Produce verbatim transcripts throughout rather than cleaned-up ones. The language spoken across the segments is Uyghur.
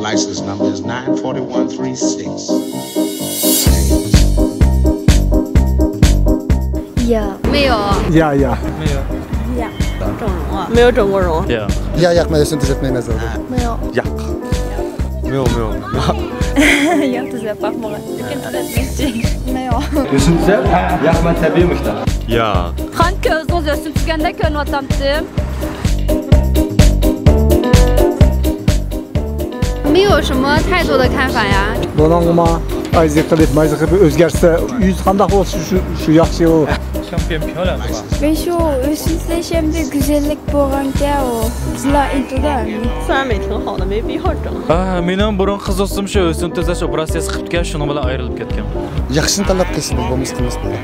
License number is nine four one three six. 呀，没有。呀呀。没有。呀，整容啊？没有整过容。呀。呀，呀，没有，先直接没那种。没有。呀。没有，没有，没有。要直接把我，跟直接没劲。没有。 يۈزۈم تۈزەپ، ياق، مەن تەبىئىي مۇشۇنداق. ياق. قان كۆزىڭىز يۈزۈم تۈزگەندەك كۆرۈنۈۋاتامتىم؟ 没有什么太多的看法呀。 بۇنىڭغىمۇ ئايزى قىلىپ، مايزى قىلىپ ئۆزگەرتسە، يۈز قانداق بولسا شۇ، شۇ ياخشى ئۇ. 相片漂亮是吧？ 没说，我现在先对 güzellik 不安 gel o. 自然美挺好的，没必要整。 ئا، مېنىڭ بۇرۇن قىز دوستۇم شۇ ھۆسن تۈزەش ئوپېراتسىيەسى قىپتىكەن، شۇنىڭ بىلەن ئايرىلىپ كەتكەن. ياخشىنى تاللاپ قىلسىڭىز بولمىسا قىلمىسا بولىدۇ.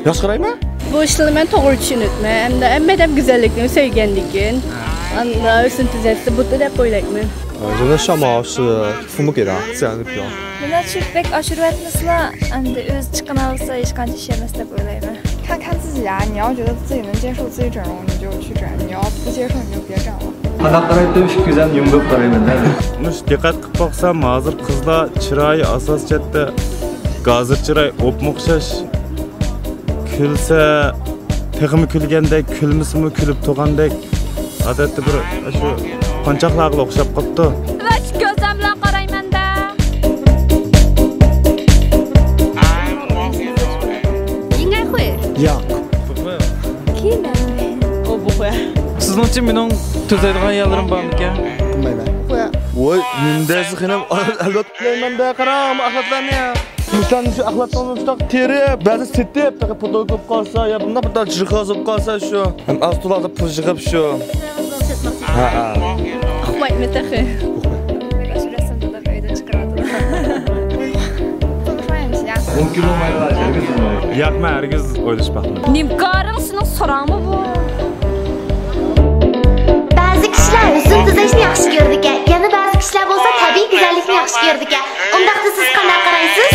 ياخشى قارايمەن. بۇ ئىشلارنى مەن توغرا چۈشىنىۋاتىمەن ھەمدە ھەممە ئادەم گۈزەللىكنى سۆيگەندىكىن، ئاندا ھۆسن تۈزەتسە بولىدۇ دەپ ئويلايمەن. ژېنېرال شاما شى فۇمۇ كېرا، سەن دېپيو. مېنىڭچە بەك ئاشۇرۇۋەتمىسىلا، ئەمدى ئۆزى چىقىنالىسا ھېچقانچە ئىش ئەمەس دەپ ئويلايمەن. 看看自己啊，你要觉得自己能接受自己整容，你就去整；你要不接受，你就别整了。 قانداق قارايتتىم، ئىككى كۆزۈم يۇمۇپ قارايمەن دە. مۇش دىققەت قىلىپ باقسام، ھازىر قىزلار چىرايى ئاساسىي جەھەتتە، ھازىر چىراي ئوپمۇ ئوخشاش. كۈلسە تېخىمۇ كۈلگەندەك، كۈلمىسىمۇ كۈلۈپ تۇرغاندەك. ئادەتتە بىر شۇ قونچاقلارغىلا ئوخشاپ قاپتۇ. ۋاش كۆزۈم بىلەن قارايمەن دە. 应该会。 ياق. سىزنىڭچە مېنىڭ تۈزەيدىغان يەرلىرىم بارمىكەن؟ قىلمايمەن. ۋاي، نېمە دەيسىز خېنىم؟ ئەلۋەتتە تۈزەيمەن دە، قاراڭ، ئەخلەتلەرنى. مۇشۇلارنى شۇ ئەخلەتنى مۇشۇنداق تېرىپ، بەزى سېتىپ، تېخى پۇتۇل بولۇپ قالسا، يا بۇنداق بىر جىھاز بولۇپ قالسا شۇ. ھەم ئاز تولادا پۇل يىغىپ شۇ. ھە، ھە. ئۇقمايمەن تېخى. ئاشۇ رەسىمدە ئۆيدىن چىقىرىۋاتىدۇ. ئون كىلو مايلار ھەرگىز بولمايدۇ. ياق، مەن ھەرگىز ئويلىشىپ باقمىدىم. نېمە كارىڭ سېنىڭ سوراڭمۇ بۇ؟ بەزى كىشىلەر ھۆسن تۈزەشنى ياخشى كۆرىدىكەن، يەنە بەزى كىشىلەر بولسا تەبىئىي گۈزەللىكنى ياخشى كۆرىدىكەن. ئۇنداقتا سىز قانداق قارايسىز؟